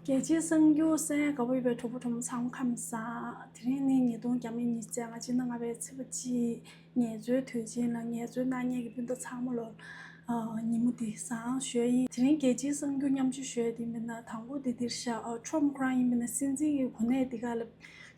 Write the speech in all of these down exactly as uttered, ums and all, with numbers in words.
རྒྱལ་སྤྱིའི་གསར་འགྱུར་གསན་ཡ་དགའ་པོ་ཡོད་པའི་གྲོགས་པོ་གྲོགས་མོ་ཚང་མ་ཁམས་བཟང་། དེ་རིང་ནི་ཉིས་སྟོང་ཉི་ཤུ་རྩ་ལྔ་ཕྱི་ཟླ་ལྔ་པའི་ཚེས་པ་གཅིག་ངལ་རྩོལ་དུས་ཆེན་ལ་ངལ་རྩོལ་གནང་མཁན་གྱི་སྤུན་ཟླ་ཚང་མ་ལོ། ཨ། ཉིན་མོ་འདི་བཟང་ཞུ་ཡ་ཡིན། དེ་རིང་རྒྱལ་སྤྱིའི་གསར་འགྱུར་མཉམ་སྤྱོད་ཞུ་ཡ་དེ་མིན་ན། དང་པོ་དེ་འདིར་བཞག་ཨ། ཁྲོམ་ཁོ་རང་ཡིན་མིན་ན་སྲིད་འཛིན་གྱི་གོ་གནས་འདི་ག་ལ་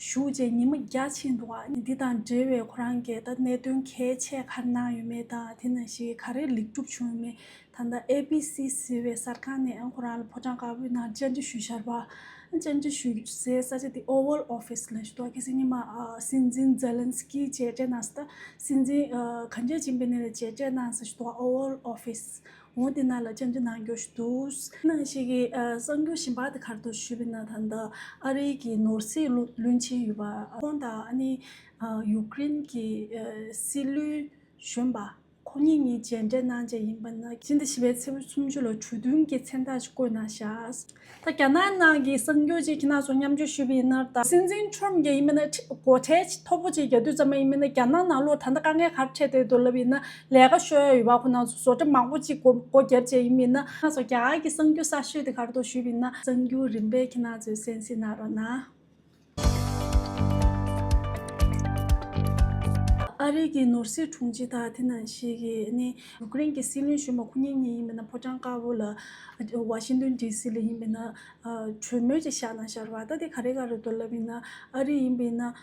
བཞུགས་རྗེས་ཉི་མ་བརྒྱ་ཕྱིན་འདུག་ཨ་ནི་འདི་དང་འབྲེལ་བའི་ཁོ་རང་གིས་ད་གནད་དོན་གལ་ཆེ་ག་རེ་གནང་ཡོད་མེད་དང་། དེ་ནང་བཞིན་ག་རེ་ལེགས་གྲུབ་བྱུང་ཡོད་མེད། ད་ལྟ་ཨེ་བི་སི་ཟེར་བའི་གསར་ཁང་ནས་ཨང་ཁོ་རང་ལ་ཕོ་བྲང་དཀར་པོའི་ནང་བཅར་འདྲི་ཞུས་བཞག་པ། བཅར་འདྲི་ཞུ་སའི་ས་ཆ་དེ་Oval Office ལ་ཞུ་དོ། ཁ་སང་ཉི་མ་ཨ། སྲིད་འཛིན་ཛེ་ལན་སི་ཀི་མཇལ་འཕྲད་གནང་ས། ད་སྲིད་འཛིན་ཨ། ག་འདྲས་ཅིག་ཡིན་པ་ཡིན་ནའི་མཇལ་འཕྲད་གནང་ས་ཞུ་དོ། Oval Office འོ་དེ་ནང་ལ་བཅར་འདྲི་གནང་རྒྱུ་ཞིག་འདུག་ནང་ཞིག་གི་ཨ། གསར་འགྱུར་གཞན་པ་དེ་ག་རེ་འདུག་ཞུས་པ་ཡིན་ན། ད་ལྟ་ཨ་རི་གི་ནོར་སྲིད་བློན་ཆེན་ཡོད་པ། ཁོང་དང་ཨ་ནི་ཨ། ཡུཀ་རེན་གྱི་ཨ། སྲིད་བློན་གཞོན་པ་ཁོ་གཉིས་གཉིས་མཇལ་འཕྲད་གནང་བྱས་ཡིན་པ་ན། ཕྱི་ཟླ་བཞི་པའི་ཚེས་པ་སུམ་ཅུ་ལ་གྲོས་མཐུན་གྱི་མཚན་རྟགས་ཤིག་བཀོད་གནང་ཤག་ད་རྒྱ་ནག་ནང་གི་གསར་འགྱུར་ཅིག་ཁྱེད་རང་ཚོ་མཉམ་སྤྱོད་ཞུས་པ་ཡིན་ན། ད་སྲིད་འཛིན་ཁྲོམ་གྱི་ཡིན་མིན་ན་ཁྲི་སྒོ་ཁྲལ་མཐོ་པོ་ཅིག་རྒྱག་དུས་ཙམ་པ་ཡིན་མིན་ན། རྒྱ་ནག་ནང་ལོགས་ད་ལྟ་དཀའ་ངལ་ག་རེ་འཕྲད་བསྡད་འདུག་ལབ་ཡིན་ན། ལས་ཀ་ཤོར་ཡ་ཡོད་པ། ཁོ་རང་ཚོ་བཟོ་གྲྭ་མང་པོ་ཅིག་སྒོ་སྒོ་བརྒྱབ་བྱས་ཡིན་མིན་ན། ཁྱེད་རང་ཚོ་རྒྱ་གར་གྱི་གསར་འགྱུར་གསར་ཤོས་དེ་ག་རེ་འདུག་ཞུས་པ་ཡིན་ན། གསར་འགྱུར་རིམ་པས་ཁྱེད་རང་ཚོས་གསན་གཟིགས་གནང་རོགས་གནང་། ཨ་རི་གི་ནོར་སྲིད་དྲུང་ཆེ་དང་། དེ་ནང་བཞིན་གྱི་ནི་ཡུཀ་རེན་གྱི་སྲིད་བློན་གཞོན་པ་ཁོ་གཉིས་གཉིས་ཡིན་པ་ན། ཕོ་བྲང་དཀར་པོ་ལ་ཝ་ཤིང་ཏོན་ཌི་སི་ལ་ཡིན་པ་ན་གྲོས་མོལ་ཅིག་བཞག་གནང་ཤག་རེད་པ། ད་དེ་ག་རེ་ག་རེ་འདུག་ལབ་ཡིན་ན། ཨ་རི་ཡིན་པ་ན་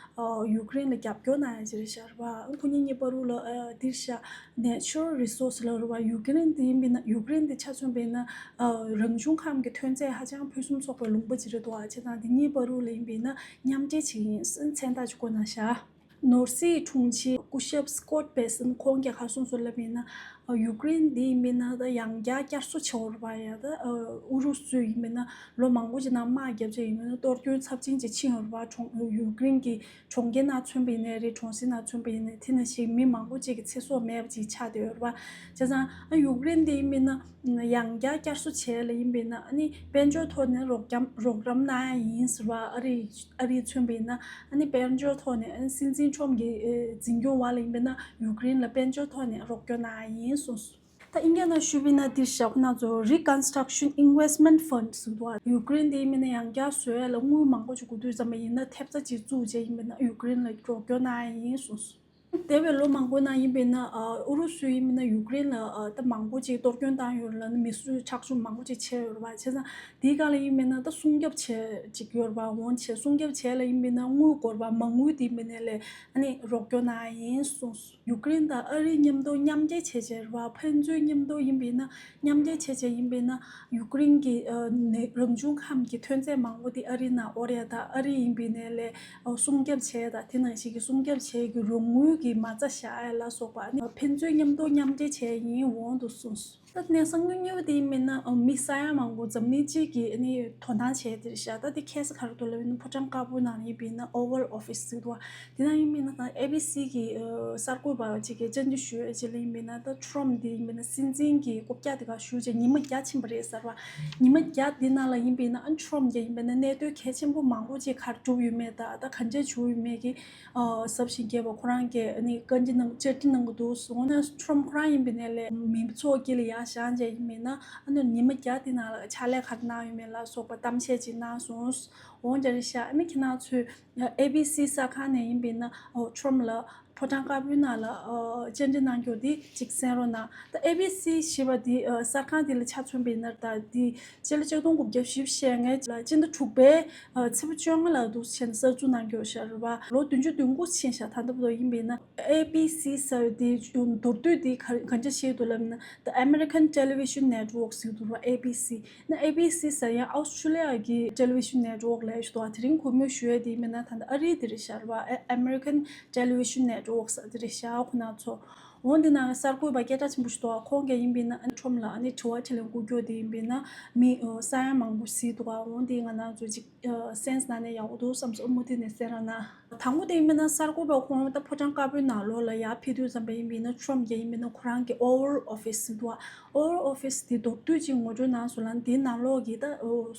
ཡུཀ་རེན་ལ་རྒྱབ་སྐྱོར་གནང་ཡ་ཅིག་རེད་ཤག་རེད་པ། ཁོ་གཉིས་གཉིས་བར་དུ་ལ་འདིར་བཞག Natural Resource ལ་རེད་པ། ཡུཀ་རེན་དེ་ཡིན་པ་ན། ཡུཀ་རེན་དེ་ཆ་མཚོན་པ་ཡིན་ན་རང་བྱུང་ཁམས་ཀྱི་ཐོན་རྫས་ཧ་ཅང་ཕུན་སུམ་ཚོགས་པའི་ལུང་པ་ཅིག་རེད་འདུག་ཨ། བྱས་ཙང་དེ་གཉིས་བར་དུ་ལ་ཡིན་པ་ཡིན་ན་མཉམ་འབྲེལ་བྱེད་ཀྱི་ཡིན་ཟེར་མཚན་རྟགས་ཅིག་བཀོད་གནང་ཤག་ནོར་སྲིད་དྲུང་ཆེ་སྐུ་ཞབས་སི་ཀོཊ་བེ་སན་ཁོང་གིས་ག་རེ་གསུངས་སོང་ལབ་ཡིན་ན། ཡུཀ་རེན་འདི་ཡིན་པ་ན་ད་ཡང་བསྐྱར་བསྐྱར་གསོ་བྱེད་དགོས་རེད་པ། ཡ་ད་ཨུ་རུ་སུ་ཡིན་པ་ན་ལོ་མང་པོ་ཅིག་ནང་དམག་བརྒྱབ་བྱས་ཡིན་པ་ན་གཏོར་སྐྱོན་ཚབས་ཆེན་ཅིག་ཕྱིན་ཡོད་རེད་པ། གྲོང་ཡུཀ་རེན་གྱི་གྲོང་ཁྱེར་ནང་མཚོན་པ་ཡིན་ནའི་རེད། གྲོང་གསེབ་ནང་མཚོན་པ་ཡིན་ནའི། དེ་ནང་བཞིན་མི་མང་པོ་ཅིག་གི་ཚེ་སྲོག་མེད་པ་ཅིག་ཆགས་བསྡད་ཡོད་རེད་པ། བྱས་ཙང་ཨ་ཡུཀ་རེན་འདི་ཡིན་པ་ན་ཡང་བསྐྱར་བསྐྱར་གསོ་བྱས་ལ་ཡིན་པ་ན། ཨ་ནི་དཔལ་འབྱོར་ཐོག་ནས་རོགས་རམ་རོགས་རམ་གནང་ཡ་ཡིན་ཟེར་བ། ཨ་རི་ཨ་རིས་མཚོན་པ་ཡིན་ན། ཨ་ནི་དཔལ་འབྱོར་ཐོག་ནས་ཨ་ནི་སྲིད་འཛིན་ཁྲོམ་གྱི་ཨེ་འཛིན་སྐྱོང་འོག་ལ་ཡིན་པ་ན་ཡུཀ་རེན་ལ་དཔལ་འབྱོར་ཐོག་ནས་རོགས་སྐྱོར་གནང་ཡ་ཡིན་གསུངས་སོང་། ད་ཨིན་སྐད་ནང་ཞུས་པ་ཡིན་ན་འདིར་བཞག་ཁོ་རང་ཚོ་Reconstruction Investment Fund ཟེར་འདུག་ཨ། ཡུཀ་རེན་དེ་ཡིན་པ་ན་ཡང་བསྐྱར་བཟོ་ཡ་ལ་དངུལ་མང་པོ་ཞིག་དགོས་དུས་ཙམ་པ་ཡིན་ན། ཐེབས་རྩ་ཅིག་བཙུགས་བྱས་ཡིན་པ་ན་ཡུཀ་རེན་ལ་རོགས་སྐྱོར་གནང་ཡ་ཡིན་གསུངས་སོང་། འདས་པའི་ལོ་མང་པོའི་ནང་ཡིན་པ་ཡིན་ན། ཨ་ཨུ་རུ་སུ་ཡིན་པ་ན་ཡུཀ་རེན་ལ་ཨ་ད་མང་པོ་ཅིག་གཏོར་སྐྱོན་བཏང་ཡོད་རེད་ལ། མི་གསོད་ཁྲག་སྦྱོར་མང་པོ་ཅིག་བྱས་ཡོད་རེད་པ། བྱས་ཙང་དེའི་སྒང་ལ་ཡིན་པ་ཡིན་ན་ད་སྲུང་སྐྱོབ་བྱས་ཅིག་ཡོད་རེད་པ། འོང་བྱས་སྲུང་སྐྱོབ་བྱས་ལ་ཡིན་པ་ཡིན་ན་དངུལ་དགོས་རེད་པ། མ་དངུལ་དེ་ཡིན་པ་ཡིན་ན་ལས་ཨ་ནི་རོགས་སྐྱོར་གནང་ཡ་ཡིན་གསུངས་སོང་། ཡུཀ་རེན་དང་ཨ་རི་མཉམ་དུ་མཉམ་འབྲེལ་བྱས་བྱས་རེད་པ། ཕན་ཚུན་མཉམ་དུ་ཡིན་པ་ཡིན་ན། མཉམ་འབྲེལ་བྱས་བྱས་ཡིན་པ་ཡིན་ན་ཡུཀ་རེན་གྱི་ཨ་ནི་རང་བྱུང་ཁམས་ཀྱི་ཐོན་རྫས་མང་པོ་དེ་ཨ་རི་ནང་དབོར་ཡ་དང་། ཨ་རི་ཡིན་པ་ཡིན་ན་ལས་ཨ་སྲུང་སྐྱོབ་བྱས་དང་། དེ་ནང་བཞིན་གྱི་སྲུང་སྐྱོབ་བྱས་ཀྱི་རོགས་དངུལ་གྱི་མ་རྩ་བཞག་ཡ་ལ་སོགས་པ་ཨ་ནི་ཕན་ཚུན་མཉམ་དུ་མཉམ་འབྲེལ་བྱས་ཡིན་འོང་དུ་གསུངས་སོང་། ད་ནས་གསར་འགྱུར་གཉིས་པ་དེ་ཡིན་པ་ཡིན་ན་ཨ་མི་ས་ཡ་མང་པོ་འཛམ་གླིང་སྤྱི་གིས་ཨ་ནི་དོ་སྣང་བྱས་དེ་རེད་ཤག་ད་དེ་ཁ་སང་ག་རེ་འདུག་ལབ་ཡིན་ན་ཕོ་བྲང་དཀར་པོའི་ནང་ཡིན་པ་ཡིན་ན་Oval Office ཟེར་འདུག་པ། དེ་ནང་ཡིན་པ་ཡིན་ན་ཨེ་བི་སི་གི་ཨ་གསར་འགོད་པ་ཅིག་གིས་བཅར་འདྲི་ཞུས་ཡ་ཅིག་ལ་ཡིན་པ་ཡིན་ན། ད་ཁྲོམ་དེ་ཡིན་པ་ཡིན་ན་སྲིད་འཛིན་གྱི་རྐུབ་བཀྱག་དེ་ག་བཞུགས་བྱས་ཉི་མ་བརྒྱ་ཕྱིན་པ་རེད་ཟེར་བ། ཉི་མ་བརྒྱ་དེ་ནང་ལ་ཡིན་པ་ཡིན་ན་ཨ་ཁྲོམ་གྱི་ཡིན་པ་ཡིན་ན་གནད་དོན་གལ་ཆེན་པོ་མང་པོ་ཅིག་ག་རེ་བསྒྲུབས་ཡོད་མེད་དང་། ད་ག་འདྲས་བྱུང་ཡོད་མེད་ཀྱི་ཨ་ཟབ་ཞིང་རྒྱས་པ་ཁོ་རང་གིས་ཨ་ནི་བཀའ་འདྲི་གནང་བཅར་འདྲི་གནང་གི་འདུག་གསུངས་ན། ཁྲོམ་ཁོ་རང་ཡིན་པ་ཡིན་ན་ལས་མི་ཚོགས་དཀྱིལ་ལ་ཡར་བཞེངས་བྱས་ཡིན་པ་ཡིན་ན་ཨ་ནི་ཉི་མ་བརྒྱ་དེ་ནང་ལ་ཕྱག་ལས་ག་རེ་གནང་ཡོད་མེད་ལ་སོགས་པ་གཏམ་བཤད་ཅིག་གནང་སོང་། འོང་རྒྱ་རེད་ཤག་ཨ་ནི་ཁྱེད་རང་ཚོས་ཨེ་བི་སི་གསར་ཁང་ནས་ཡིན་པ་ཡིན་ན་ཨོ་ཁྲོམ་ལ་ཕོ་བྲང་དཀར་པོའི་ནང་ལ་ཨོ་བཅར་འདྲི་གནང་རྒྱུ་དེ་ཅིག་གསན་རོགས་གནང་། ད་ཨེ་བི་སི་ཞེས་པ་དེ་ཨ་གསར་ཁང་དེ་ལ་ཆ་མཚོན་པ་ཡིན་ན། ད་དེ་སྤྱི་ལོ་ཆིག་སྟོང་དགུ་བརྒྱ་བཞི་བཅུ་ཞེ་ལྔ་ལ་སྤྱི་ཟླ་དྲུག་པའི་ཨ་ཚེས་པ་བཅོ་ལྔ་ལ་འདུག་བྱས་ནས་གསར་འཛུགས་གནང་རྒྱུ་ཞིག་རེད་པ། ལོ་བདུན་ཅུ་དོན་དགུ་ཕྱིན་ཤག་ད་ལྟ་བར་དུ་ཡིན་པ་ཡིན་ན། ཨེ་བི་སི་ཟེར་བའི་དེ་མདོར་བསྡུས་དེ་ག་ག་འདྲ་ཞིག་འདུག་ལབ་ན། The American Television Network ཟེར་འདུག་པ། ཨེ་བི་སི། ན་ཨེ་བི་སི་ཟེར་ཡང་ཨོ་སི་ཁྲུ་ལི་ཡ་གི་ཊེ་ལི་ཝི་ཤན་ནེ་ཊི་ཝོག་ལབ་ཡ་ཞིག་འདུག་པ། དེ་རིང་གོ་མོ་ཞུ་ཡ་དེ་ཡིན་པ་ན་ད་ལྟ་ཨ་རིའི་དེ་རེད་ཤག་རེད་པ། ཨེ་ཨ་མེ་རི་ཀན་ཊེ་ལི་ཝི་ཤན་ནེ་ཊི་ཝོག་ཟེར་དེ་རེད་ཤག་ཁོ་ན་ཚོ། འོ་འདི་ནང་གསར་འགོད་པ་སྐད་གྲགས་ཆེན་པོ་ཞིག་འདུག་པ། ཁོང་གིས་ཡིན་པ་ན་ཨ་ནི་ཁྲོམ་ལ་ཨ་ནི་དྲི་བ་དྲིས་ལན་བསྐུར་རྒྱུ་དེ་ཡིན་པ་ན་མི་ས་ཡ་མང་པོ་གཟིགས་འདུག་པ། འོ་འདི་ང་རང་ཚོ་ཅིག་སེན་སི་ནང་ནས་ཡག་པོ་འདུག་བསམ་སོང་། མུ་མཐུད་ནས་གསན་རོགས་གནང་། དང་པོ་དེ་ཡིན་པ་ན་གསར་འགོད་པ་ཁོང་ད་ཕོ་བྲང་དཀར་པོའི་ནང་ལོགས་ལ་ཡར་ཕེབས་དུས་ཙམ་པ་ཡིན་པ་ན་ཁྲོམ་རྒྱག་ཡིན་པ་ན་ཁོ་རང་གི་Oval Office་ཟེར་འདུག Oval Office་དེ་མདོར་བསྡུས་ཅིག་ངོ་སྤྲོད་གནང་སོང་ལ། དེའི་ནང་ལོགས་ཀྱི་ད་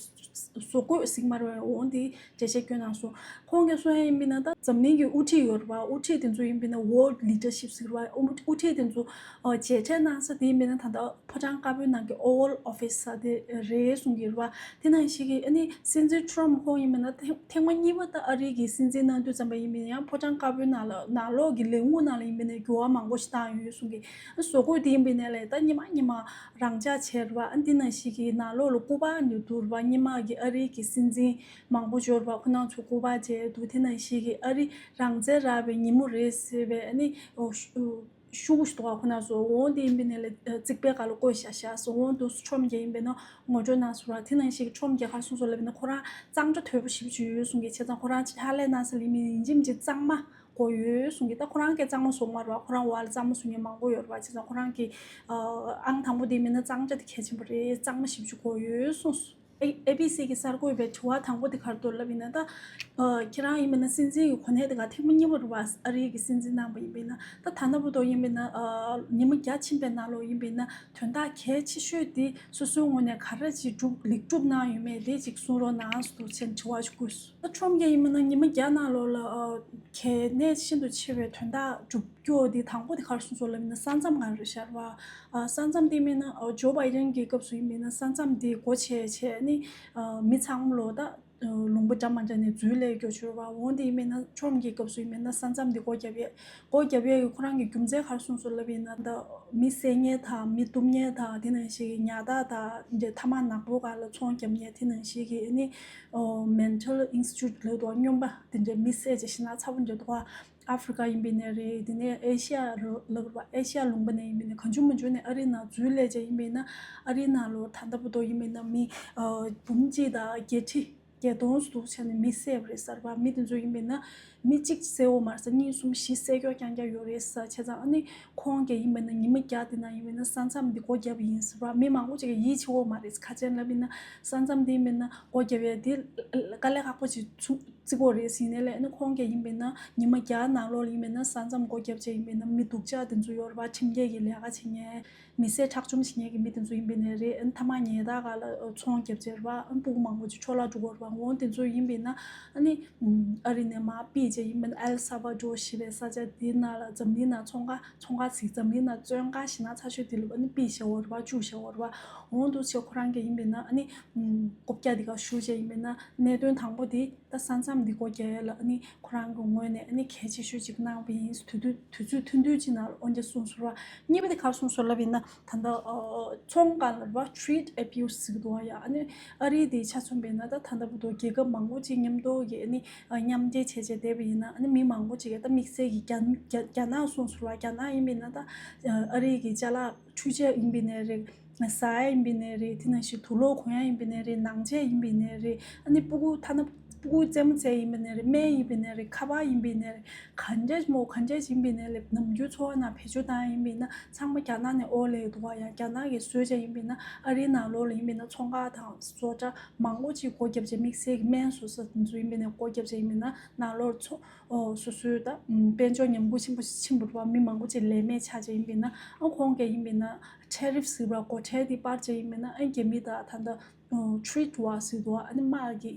བཟོ་བཀོད་ཟེར་མ་རེད་པ། འོ་དེ་འགྲེལ་བཤད་སྐྱོན་གནང་སོང་། ཁོང་གིས་གསུང་ཡ་ཡིན་པ་ན་ད་འཛམ་གླིང་གི་དབུ་ཁྲིད་ཡོད་རེད་པ། དབུ་ཁྲིད་དེ་ཚོ་ཡིན་པ་ན་World Leadership་ཟེར་བ། དབུ་ཁྲིད་དེ་ཚོ་མཇལ་འཕྲད་གནང་ས་དེ་ཡིན་པ་ན་ད་ལྟ་ཕོ་བྲང་དཀར་པོའི་ནང་གི་Oval Office་ས་དེ་རེད་གསུང་གི་རེད་པ། དེ་ནང་བཞིན་གྱི་ཨ་ནི་སྲིད་འཛིན་Trump་ཁོང་ཡིན་པ་ན་ཐེངས་ཐེངས་མ་གཉིས་པ་ད་ཨ་རི་གི་སྲིད་འཛིན་གནང་དུས་ཙམ་པ་ཡིན་པ་ན་ཡང་ཕོ་བྲང་དཀར་པོའི་ནང་ལ་ནང་ལོགས་ཀྱི་ལས་ཁུངས་ནང་ལ་ཡིན་པ་ན་འགྱུར་བ་མང་པོ་ཞིག་བཏང་ཡོད་གསུང་གི། ཨ་བཟོ་བཀོད་དེ་ཡིན་པ་ན་ལས་ད་ཉི་མ་ཉི་མ་རང་འཇགས་བྱས་རེད་པ། ཨ་འདི་ནང་བཞིན་གྱི་ནང་ལོགས་ལ་སྐུ་པར་ནི་འདུག་རེད་པ། སྔོན་མ་གི་ཨ་རི་གི་སྲིད་འཛིན་མང་པོ་འབྱོར་བ་ཁོ་རང་ཚོ་སྐུ་པར་མཇལ་འདུག་དེ་ནང་བཞིན་གྱི་ཨ་རི་རང་བཙན་རག་པའི་ཉིན་མོ་རེད་ཟེར་བའི་ཨ་ནི་ཨོ་ཤུ་ཤུ་གུ་ཞིག་འདུག་ག་ཁོ་རང་ཚོ། འོ་དེ་ཡིན་པ་ན་ལས་རྩིག་པའི་སྒང་ལ་བཀོད་བཞག་བཞག་སོང་། འོ་འདུག་ཁྲོམ་རྒྱག་ཡིན་པ་ན་ངོ་སྤྲོད་གནང་སོང་ར། དེ་ནང་བཞིན་གྱི་ཁྲོམ་རྒྱག་ག་སོང་སོང་ལབ་པ་ན་ཁོ་རང་གཙང་སྦྲ་དོད་པོ་ཞེ་པོ་ཅིག་ཡོད་གསུང་གི། བྱས་ཙང་ཁོ་རང་ཕྱག་ལས་གནང་ས་ལ་ཡིན་པ་ན་ཡིན་གཅིག་མིན་གཅིག་གཙང་མ་དགོས་ཡོད་གསུང་གི། ད་ཁོ་རང་གིས་གཙང་མ་བཟོ་གི་མ་རེད་པ། ཁོ་རང་འོག་ལ་གཙང་མ་བཟོ་མཁན་མང་པོ་ཡོད་རེད་པ། བྱས་ཙང་ཁོ་རང་གིས་ཨང་དང་པོ་དེ་མིན་ན་གཙང་སྦྲ་དེ་གལ་ཆེན་པོ་རེད། གཙང་མ་ཞེ་པོ་ཅིག་དགོས་ཡོད་གསུངས་སོང་། ཨེ་ཨེ་བི་སི་གི་གསར་འགོད་པའི་དྲི་བ་དང་པོ་དེ་ག་རེ་འདུག་ལབ་ཡིན་ན་ད། ཁྱེད་རང་ཡིན་པ་ན་སྲིད་འཛིན་གྱི་གོ་གནས་དེ་ག་ཐེངས་མ་གཉིས་པ་རེད་པ། ཨ་རི་གི་སྲིད་འཛིན་གནང་པ་ཡིན་པ་ཡིན་ན་ད་ད་ལྟ་བར་དུ་ཡིན་པ་ཡིན་ན་ཉི་མ་བརྒྱ་ཕྱིན་པའི་ནང་ལོགས་ཡིན་པ་ཡིན་ན་དོན་དག་གལ་ཆེ་ཤོས་དེ་སོ་སོའི་ངོས་ནས་ག་རེ་ཅིག་སྒྲུབ་ལེགས་སྒྲུབ་གནང་ཡོད་མེད་དེ་ཅིག་གསུང་རོགས་གནང་ཟེར་དུ་ཆེན་དྲི་བ་ཞིག་བཀོད་སོང་། ད་ཁྲོམ་རྒྱག་ཡིན་པ་ན་ཉི་མ་བརྒྱ་ནང་ལོགས་ལ་གལ་གནད་ཤིན་ཏུ་ཆེ་བའི་དོན་དག་སྒྲུབ་རྒྱུ་དེ་དང་པོ་དེ་ག་རེ་གསུངས་སོང་ལབ་ཡིན་ན་ས་མཚམས་ག་རེ་ཤར་བ། ས་མཚམས་དེ་མིན་ན་ཇོ་བྷའི་ཌེན་གྱི་སྐབས་སུ་ཡིན་པ་ཡིན་ན་ས་མཚམས་དེ་སྒོ་ཕྱེ་བྱས་ནི་མི་ཚང་མ་ལོ་ད་ལུང་པ་འདྲ་མ་འདྲ་ནས་འཛུལ་ལས་སྐྱོ་ཆོད་བ། འོན་ཏེ་ཡིན་པ་ཡིན་ན་ཁྲོམ་གྱི་སྐབས་སུ་ཡིན་པ་ཡིན་ན་ས་མཚམས་དེ་སྒོ་བརྒྱབ་ཡས། སྒོ་བརྒྱབ་ཡས་ཀྱི་ཁོ་རང་གི་རྒྱུ་མཚན་ག་རེ་གསུངས་སོང་ལབ་ཡིན་ན་ད་མི་བསད་མཁན་དང་མི་གཏུབ་མཁན་དང་དེ་ནང་བཞིན་གྱི་ཉ་བདག་དང་འདྲ་ཐ་མག་ནག་པོ་སྒང་ལ་ཚོང་རྒྱབ་མཁན་དེ་ནང་བཞིན་གྱི་ནི་mental institute་ལབ་འདུག་སྨྱོན་པ་དེ་འདྲ་མི་བསད་བྱས་ཤི་ན་ཚ་པོ་འདྲ་འདུག་ག་ཨ་ཧྥི་རི་ཀ་ཡིན་པ་ཡིན་ན་རེད། དེ་ནས་ཨེ་ཤི་ཡ་རུ་ལབ་རེད་པ། ཨེ་ཤི་ཡ་ལུང་པ་ནས་ཡིན་པ་ཡིན་ན་གང་བྱུང་མང་བྱུང་ནས་ཨ་རིའི་ནང་འཛུལ་སླེབས་བྱས་ཡིན་པ་ཡིན་ན་ཨ་རིའི་ནང་ལོ་ད་ལྟ་བར་དུ་ཡིན་པ་ཡིན་ན་མི་འབུམ་གཅིག་དང་བརྒྱད་ཁྲི་བརྒྱད་སྟོང་ཙམ་འདུག་བྱས་ནས་མི་བསད་པ་རེད་ཟེར་བ། མི་དེ་ཚོ་ཡིན་པ་ཡིན་ན་མི་གཅིག་བསད་འོ་མ་རེད་ཟེར། གཉིས་གསུམ་བཞི་བསད་སྐྱོ་རྐྱང་རྐྱང་ཡོད་རེད་ཟེར། བྱས་ཙང་ཨ་ནི་ཁོང་གིས་ཡིན་པ་ཡིན་ན་ཉི་མ་བརྒྱ་དེ་ནང་ཡིན་པ་ཡིན་ན་ས་མཚམས་འདི་སྒོ་བརྒྱབ་ཡིན་ཟེར་བ། མི་མང་པོ་ཅིག་གིས་ཡིད་ཆེས་འོ་མ་རེད། ཁ་ཆེན་ལབ་ཡིན་ན་ས་མཚམས་འདི་ཡིན་པ་ཡིན་ན་སྒོ་བརྒྱབ་ཡས་འདི་དཀའ་ལས་ཁག་པོ་ཅིག་ཚུགས་བརྩི་གི་རེད་ཟེར་ནས་ལས། ཨ་ནི་ཁོང་གིས་ཡིན་པ་ཡིན་ན་ཉི་མ་བརྒྱ་ནང་ལོགས་ལ་ཡིན་པ་ཡིན་ན་ས་མཚམས་སྒོ་བརྒྱབ་བྱས་ཡིན་པ་ཡིན་ན་མི་སྡུག་ཅག་དེ་ཚོ་ཡོད་རེད་པ། ཁྲིམས་འགལ་གྱི་ལས་ཀ་བྱེད་མཁན། མི་བསད་ཁྲག་སྦྱོང་བྱེད་མཁན་གྱི་མི་དེ་ཚོ་ཡིན་པ་ཡིན་ན་རེད། ཨ་ནི་ཐ་མག་ཉལ་ཐ་སྒང་ལ་ཚོང་བརྒྱབ་བྱས་རེད་པ། ཨ་ནི་སྤུ་གུ་མང་པོ་ཅིག་འཕྲོ་བརླག་འགྲོ་གི་རེད་པ། འོ་དེ་ཚོ་ཡིན་པ་ཡིན་ན་ཨ་ནི་ཨ་རི་ནས་མར་ཕུད་བྱས་ཡིན་པ་ཡིན་ན་ཨེལ་སལ་ཝ་ཌོར་ཞེས་པའི་ས་ཆ་དེའི་ནང་ལ་འཛམ་གླིང་ནང་ཚོང་ཁང་ཚོང་ཁང་ཚིག་འཛམ་གླིང་ནང་བཙོན་ཁང་ཞེ་དྲག་ཚ་ཤོས་དེ་ལ་ཨ་ནི་ཕུད་བྱས་ཡོད་རེད་པ། བཅུག་བྱས་ཡོད་རེད་པ། འོ་འདུག་བྱས་ཁོ་རང་གིས་ཡིན་པ་ཡིན་ན་ཨ་ནི་ཨམ་རྐུབ་བཀྱག་དེ་ག་གཞུ་བྱས་ཡིན་པ་ཡིན་ན་གནད་དོན་དང་པོ་དེ་ད་ས་མཚམས་འདི་སྒོ་རྒྱག་ཡས་ལ་ཨ་ནི་ཁོ་རང་གི་ངོས་ནས་ཨ་ནི་གལ་ཆེ་ཤོས་ཅིག་གནང་བ་ཡིན། དུས་ཚོད་དུས་ཚོད་ཐུང་ཐུང་ཅིག་ནང་ལ་འོ་འདི་གསུངས་སོང་ར། གཉིས་པ་དེ་ག་རེ་གསུངས་སོང་ལབ་ཡིན་ན་ད་ལྟ་ཨ་ཚོང་སྒང་ལ་ར་ཊི་རིཊ་ཨེ་བིའུ་སི་ཟེར་གི་འདུག་བ་ཡ། ཨ་ནི་ཨ་རི་དེ་ཆ་མཚོན་པ་ཡིན་ན་ད་ད་ལྟ་བར་དུ་རྒྱལ་ཁབ་མང་པོ་ཅིག་མཉམ་དུ་གི་ཨ་ནི་མཉམ་འབྲེལ་བྱས་བྱས་བསྡད་པ་ཡིན་ན་ཨ་ནི་མི་མང་པོ་ཅིག་གིས་ད་དམིགས་བསལ་གྱི་རྒྱ་རྒྱ་རྒྱ་ནག་གསུངས་སོང་ར། རྒྱ་ནག་ཡིན་པ་ཡིན་ན་ད་ཨ་རི་གི་ཅ་ལག་འཕྲུལ་ཆས་ཡིན་པ་ཡིན་ན་རེད། ཟ་ཡ་ཡིན་པ་ཡིན་ན་རེད། དེ་ནང་བཞིན་དུག་ལོག་གོན་ཡ་ཡིན་པ་ཡིན་ན་རེད། ནང་ཆས་ཡིན་པ་ཡིན་ན་རེད། ཨ་ནི་སྤུ་གུ་ཐ་ན་སྤུ་གུ་རྩེད་མོ་རྩེ་ཡ་ཡིན་པ་ཡིན་ན་རེད། སྨན་ཡིན་པ་ཡིན་ན་རེད། ཁ་པར་ཡིན་པ་ཡིན་ན་རེད། ག་འདྲས་མོ་ག་འདྲས་ཡིན་པ་ཡིན་ན་རེད། ནམ་རྒྱུན་འཚོ་བ་ནང་བེད་སྤྱོད་བཏང་ཡ་ཡིན་པ་ཡིན་ན་ཚང་མ་རྒྱ་ནག་ནས་ཨོ་ལེ་འདུག་བ་ཡ། རྒྱ་ནག་གིས་བཟོས་བྱས་ཡིན་པ་ཡིན་ན་ཨ་རིའི་ནང་ལོགས་ལ་ཡིན་པ་ཡིན་ན་ཚོང་ཁང་དང་བཟོ་གྲྭ་མང་པོ་ཅིག་སྒོ་བརྒྱབ་བྱས་དམིགས་བསལ་གྱི་སྨན་བཟོ་ས་དེ་ཚོ་ཡིན་པ་ཡིན་ན་སྒོ་བརྒྱབ་བྱས་ཡིན་པ་ཡིན་ན་ནང་ལོགས་ཚོ་ཨོ་སོ་སོའི་ད་དཔལ་འབྱོར་ཉམས་རྒུད་ཆེན་པོ་ཕྱིན་པ་རེད་བ། མི་མང་པོ་ཅིག་ལས་མེད་ཆགས་བྱས་ཡིན་པ་ཡིན་ན་ཨ་ཁོང་གིས་ཡིན་པ་ཡིན་ན་ཊེ་རིཕ་ཟེར་བ་སྒོ་ཁྲལ་དེ་སྤར་བྱས་ཡིན་པ་ཡིན་ན་ཨ་རྒྱ་མི་དང་ད་ལྟ་ཊེ་རིད་ཝར་ཟེར་བ་ཨ་ནི་དམག་གི་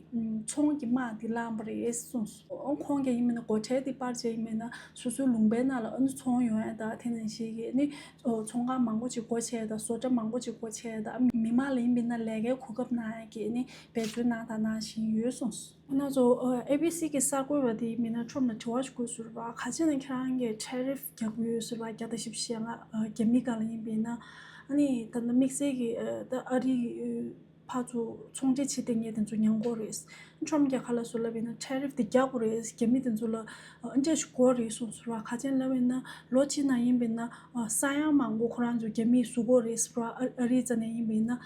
ཚོང་གི་དམག་དེ་བསླངས་པ་རེད་གསུངས་སོང་། ཨ་ཁོང་གིས་ཡིན་པ་ཡིན་ན་སྒོ་ཁྲལ་དེ་སྤར་བྱས་ཡིན་པ་ཡིན་ན་སོ་སོའི་ལུང་པའི་ནང་ལ་ཨ་ནི་ཚོང་ཡོང་ཡ་དང་དེ་ནང་བཞིན་གྱི་ཨ་ནི་ཚོང་ཁང་མང་པོ་ཅིག་སྒོ་ཕྱེ་ཡ་དང་བཟོ་གྲྭ་མང་པོ་ཅིག་སྒོ་ཕྱེ་ཡ་དང་ཨ་མི་མང་ལ་ཡིན་པ་ཡིན་ན་ལས་ཀའི་གོ་སྐབས་གནང་ཡ་གི་ཨ་ནི་འབད་བརྩོན་གནང་དང་གནང་བཞིན་ཡོད་གསུངས་སོང་། ང་ཚོ་ཨེ་བི་སི་གི་གསར་འགོད་པ་དེ་མི་སྣ་ཁྲོམ་ལ་དྲི་བ་ཞིག་བཀོད་ཟེར་བ། ག་ཅི་ནས་ཁྱེད་རང་གིས་ཊེ་རིཕ་རྒྱག་གི་ཡོད་ཟེར་བ། བརྒྱ་དང་བཞི་བཅུ་ཞེ་ལྔ་རྒྱ་མི་སྒང་ལ་ཡིན་པ་ཡིན་ན། ཨ་ནི་ད་ལྟ་དམིགས་བསལ་གྱི་ད་ཨ་རི་ཕར་ཚུར་ཚོང་འབྲེལ་བྱེད་བསྡད་མཁན་དེ་ཚོ་ཉན་གྱི་ཡོད་རེད། ཁྲོམ་རྒྱག་ག་ལ་སོ་ལབ་ཡིན་ན་ཊེ་རིཕ་དེ་རྒྱག་དགོས་རེད། རྒྱ་མི་དེ་ཚོ་ལ་ཨ་འདྲས་ཞིག་དགོས་རེད་གསུངས་ཟེར་བ། ག་ཅི་ལབ་ཡིན་ན་ལོ་གཅིག་ནང་ཡིན་པ་ཡིན་ན་ས་ཡ་མང་པོ་ཁོ་རང་ཚོ་རྒྱ་མིས་བཟོ་གི་ཡོད་རེད་ཟེར་བ། ཨ་རི་རྩ་ནས་ཡིན་པ་ཡིན་ན་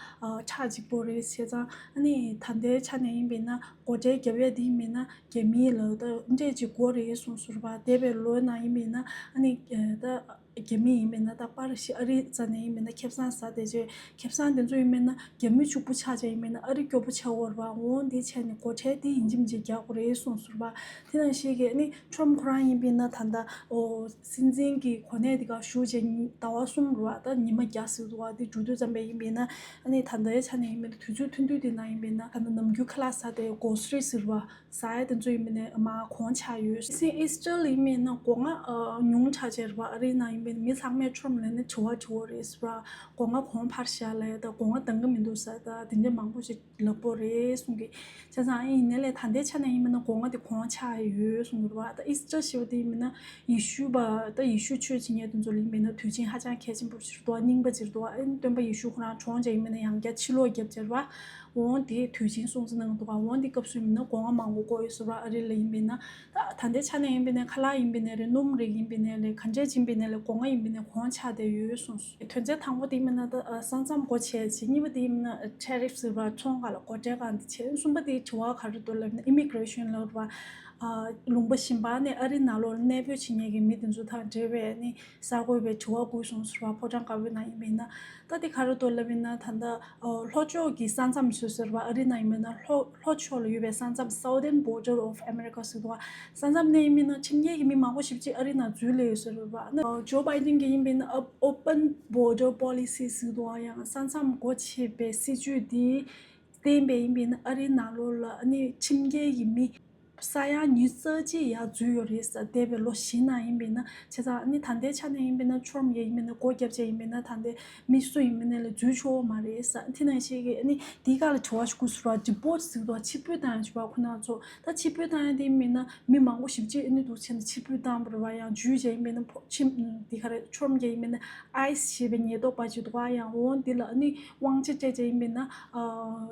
ཁྲག་འཇིབ་པོ་རེད། བྱས་ཙང་ཨ་ནི་ད་ལྟའི་ཆ་ནས་ཡིན་པ་ཡིན་ན། སྒོ་ཁྲལ་རྒྱབ་ཡས་དེ་ཡིན་པ་ཡིན་ན་རྒྱ་མིའི་ལ་ད་འདྲས་ཅིག་དགོས་རེད་གསུངས་ཟེར་བ། འདས་པའི་ལོའི་ནང་ཡིན་པ་ཡིན་ན་ཨ་ནི་ད་ རྒྱ་མི་ཡིན་མིན་ན་ད་པར་ཤི་ཨ་རི་རྩ་ནས་ཡིན་མིན་ན་ཁེ་བཟང་ཟ་བསྡད་བྱས། ཁེ་བཟང་དེ་ཚོ་ཡིན་མིན་ན་རྒྱ་མི་ཕྱུག་པོ་ཆགས་བྱས་ཡིན་མིན་ན་ཨ་རི་སྐྱོ་པོ་ཆགས་ཡོད་རེད་པ། འོ་འདི་བྱས་ནས་སྒོ་ཁྲལ་དེ་ཡིན་གཅིག་མིན་གཅིག་རྒྱག་དགོས་རེད་གསུངས་སོང་རེད་པ། དེ་ནང་བཞིན་གྱི་ཨ་ནི་ཁྲོམ་ཁོ་རང་ཡིན་མིན་ན་ད་ལྟ་ཨོ་སྲིད་འཛིན་གྱི་གོ་གནས་དེ་ག་བཞུགས་བྱས་ཉི་ཟླ་བ་གསུམ་རེད་པ། ད་ཉི་མ་བརྒྱ་ཟེར་འདུག་པ། དེ་མཇུག་བསྡུ་ཙམ་པ་ཡིན་མིན་ན་ཨ་ནི་ད་ལྟའི་ཆ་ནས་ཡིན་མིན་ན་དུས་ཚོད་ཐུང་ཐུང་དེ་ནང་ཡིན་མིན་ན་ད་ལྟ་ནམ་རྒྱུན་ཁ་ལག་ཟ་དེ་གོ་སི་རི་ཟེར་བ། ཟ་ཡ་དེ་ཚོ་ཡིན་མིན་ནས་མར་གོང་ཆག་ཡོད། སི་ཨིས་ཊར་ཡིན་མིན་ན་སྒོ་ང་ཉུང་དྲགས་བྱས་རེད་པ། ཨ་རིའི་ནང་ཡིན་མིན་ན་མི་ཚང་མས་ཁྲོམ་ལ་ནི་དྲི་བ་དྲི་བ་རེད་ཟེར་བ། སྒོ་ང་གོང་འཕར་བཞག་ལབ་ཡ་ད་སྒོ་ང་འདང་གི་མི་འདུག་ཟེར་ད་དེ་འདྲ་མང་པོ་ཞིག་ལབ་དགོས་རེད་གསུང་གི། བྱས་ཙང་ཨ་ཡིན་ནའི་ལས་ད་ལྟའི་ཆ་ནས་ཡིན་མིན་ན་སྒོ་ང་དེ་གོང་ཆག་ཡོད་གསུང་གི་རེད་པ། ད་ཨིས་ཊར་ཞེས་པ་དེ་ཡིན་མིན་ན་ཡེ་ཤུ་པ་ད་ཡེ་ཤུ་ཆོས་བྱེད་མཁན་དེ་ཚོ་ལ་ཡིན་མིན་ན་དུས་ཆེན་ཧ་ཅང་གལ་ཆེན་པོ་ཞིག་རེད་འདུག་རྙིང་པ་ཅིག་རེད་འདུག་ཨ་ནི་སྟོན་པ་ཡེ་ཤུ་ཁོ་རང་གྲོངས་བྱས་ཡིན་མིན་ན་ཡང་བསྐྱར་ཕྱིར་ལོག་བརྒྱབ་བྱས་རེད་པ། འོང་དེ་དུས་ཆེན་སྲུང་བརྩི་གནང་འདུག་ག་འོང་དེ་སྐབས་སུ་ཡིན་ན་སྒོ་ང་མང་པོ་བསྐོར་ཡོད་ཟེར་བ། ཨ་རི་ལ་ཡིན་པས་ན་ད་ད་ལྟའི་ཆ་ནས་ཡིན་པས་ན་ཁ་ལག་ཡིན་པས་ན་རེད། སྣུམ་རིགས་ཡིན་པས་ན་རེད། ག་འདྲས་ཡིན་པས་ན་རེད། སྒོ་ང་ཡིན་པས་ན་གོང་ཆག་བསྡད་ཡོད་གསུངས་སོང་། དོན་ཚན་དང་པོ་དེ་ཡིན་པས་ན་ད་ས་མཚམས་སྒོ་ཕྱེ་བྱས། གཉིས་པ་དེ་ཡིན་པས་ན་ཊེ་རིཕ་ཟེར་བ་ཚོང་ཁང་ལ་སྒོ་ཁྲལ་བཀག་འདི་བྱས། གསུམ་པ་དེ་དྲི་བ་ག་རེ་འདུག་ལབ་ན་ཨི་མི་གྷི་རེ་ཤན་ལབ་པ། ལུང་པ་གཞན་པ་ནས་ཨ་རི་ནང་ལོགས་ལ་གནས་སྤོས་བྱེད་མཁན་གྱི་མི་དེ་ཚོ་དང་འབྲེལ་བའི་ནི་གསར་འགོད་པའི་དྲི་བ་བསྐུལ་སོང་ཟེར་བ། ཕོ་བྲང་དཀར་པོའི་ནང་ཡིན་པས་ན། ད་དེ་ག་རེ་འདུག་ལབ་ཡིན་ན་ད་ལྟ་ལྷོ་ཕྱོགས་ཀྱི་ས་མཚམས་སུ་ཟེར་བ། ཨ་རི་ནང་ཡིན་པས་ན་ལྷོ་ལྷོ་ཕྱོགས་ལ་ཡོད་པའི་ས་མཚམས། Southern Border of America ཟེར་བ། ས་མཚམས་ནས་ཡིན་པས་ན་ཁྲིམས་འགལ་གྱི་མི་མང་པོ་ཞེ་པོ་ཅིག་ཨ་རི་ནང་འཛུལ་སླེབས་ཡོད་ཟེར་བ། ཨ་ནི་ཇོ་བྷའི་ཌེན་གྱི་ཡིན་པས་ན་ཨོ་ཨོ་པན་བྷོ་ཌར་པོ་ལི་སི་ཟེར་བ། ཡང་ས་མཚམས་སྒོ་ཕྱེ་བའི་སྲིད་ཇུས་འདི་བརྟེན་པས་ཡིན་པས་ན་ཨ་རི་ནང་ལོགས་ལ་ཨ་ནི་ཁྲིམས་འགལ་གྱི་མི་ས་ཡ་ཉི་ཤུ་རྩ་གཅིག་ཡར་འཛུལ་ཡོད་རེད་ཟེར། འདས་པའི་ལོ་བཞི་ནང་ཡིན་པས་ན། བྱས་ཙང་ཨ་ནི་ད་ལྟའི་ཆ་ནས་ཡིན་པས་ན་ཁྲོམ་ཡ་ཡིན་པས་ན་སྒོ་བརྒྱབ་བྱས་ཡིན་པས་ན་ད་ལྟའི་མི་སུ་ཡིན་པས་ན་ལ་འཛུལ་ཆོག་མ་རེད་ཟེར། དེ་ནང་བཞིན་གྱི་ཨ་ནི་དེའི་སྒང་ལ་དྲི་བ་ཞིག་བསྐུར་སོང་ར། ཌི་པོར་ཊི་ཟེར་བ་ཕྱིར་འབུད་བཏང་ཡ་ཞིག་བ། ཁོ་ན་ཚོ་ད་ཕྱིར་འབུད་བཏང་ཡ་དེ་ཡིན་པས་ན་མི་མང་པོ་ཞེ་པོ་ཅིག་ཨ་ནི་འདུག་བྱས་ནས་ཕྱིར་འབུད་བཏང་བ་རེད་བ། ཡང་འཛུལ་བྱས་ཡིན་པས་ན་ཕོ་ཁྲིམས་དེ་ག་རེ་ཁྲོམ་རྒྱག་ཡིན་པས་ན་ཨའི་སི་ཞེས་པའི་ཉེན་རྟོག་པ་ཅིག་འདུག་ག་ཡང་འོང་འདི་ལ་ཨ་ནི་དབང་ཆ་སྤྲད་བྱས་ཡིན་པས་ན་